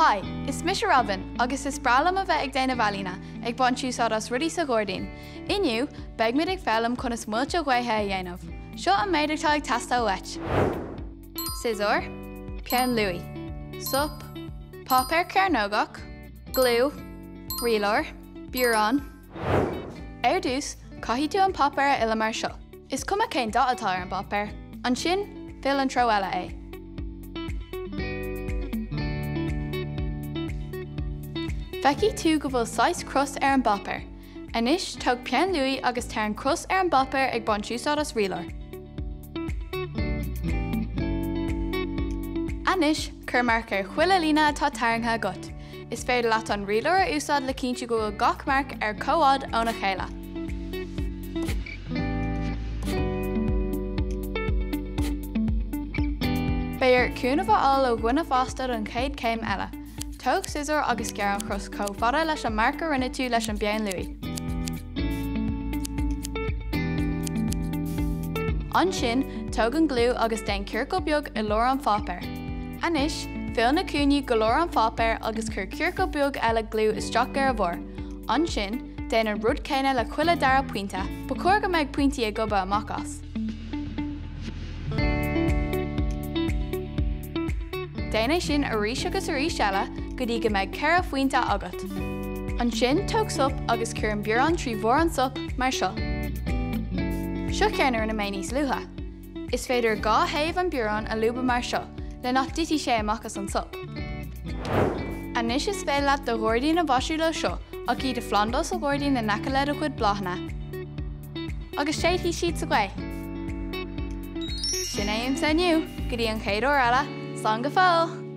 Hi, is mise Robin agus is breá liom a bheith ag déanamh ealaíne, ag baint úsáid as rudaí sa ghairdín. Inniu, beidh muid ag foghlaim conas muilte gaoithe a dhéanamh. Seo an méid atá ag teastáil uait. Siosúr, peann luaidhe, sop, páipéar cearnógach, gliú, rialóir, biorán. Ar dtús, caithfidh tú an páipéar a fhilleadh mar seo. Is cuma cén dath atá ar an bpáipéar. Ansin, fill an treo eile é. Feicfidh tú go bhfuil saghas cros ar an bpáipéar. Anois, tóg peann luaidhe agus tarraing cros ar an bpáipéar ag baint úsáid as rialóir. Anois, cuir marc ar chuile líne atá tarraingthe agat. Is féidir leat an rialóir a úsáid le cinntiú go bhfuil gach marc ar comhfhad óna chéile. Beidh ort cúnamh a fháil ó dhuine fásta don chéad chéim eile. Tóg siosúr agus gearr an chros chomh fada leis an marc a rinne tú leis an bpeann luaidhe. Ansin, tóg an gliú agus déan ciorcal beag i lár an pháipéir. Anois, fill na cúinní go lár an pháipéir agus cuir ciorcal beag eile gliú isteach ar a bharr. Ansin, déan an rud céanna le chuile dara pointe. Ba chóir go mbeidh pointí ag gobadh amach as. Déan é sin arís agus arís eile go dtí go mbeidh 4 phointe agat. Ansin, tóg sop agus cuir an biorán trí bharr an sop, mar seo. Seo ceann a rinne mé níos luaithe. Is féidir 2 thaobh an bioráin a lúbadh mar seo le nach dtitfidh sé amach as an sop. Anois is féidir leat do ghairdín a mhaisiú leo seo ach iad a phlandáil sa ghairdín in aice le do chuid bláthanna. Agus séidfidh siad sa ghaoth. Sin é uaimse inniu, go dtí an chéad uair eile, slán go fóill!